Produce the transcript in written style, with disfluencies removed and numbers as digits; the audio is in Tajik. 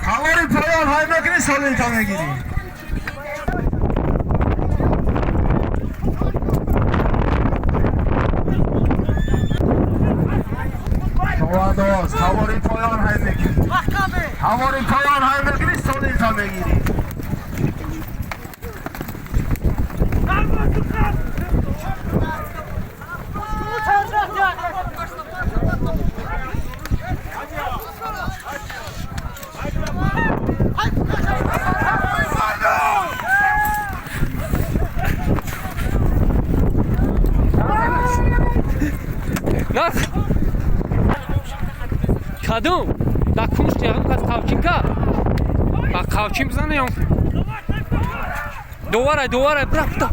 Ҳавори поён ҳай мекунӣ, солита мегирӣ. Човандоз, ҳавори поён ҳай мекунӣ. Ҳавори поён ҳай мекунӣ, солита мегирӣ. Кадом? Да кунш ягон кас қавчинка? Ба қавчин бизана ё? Доварай, доварай, бра, бра.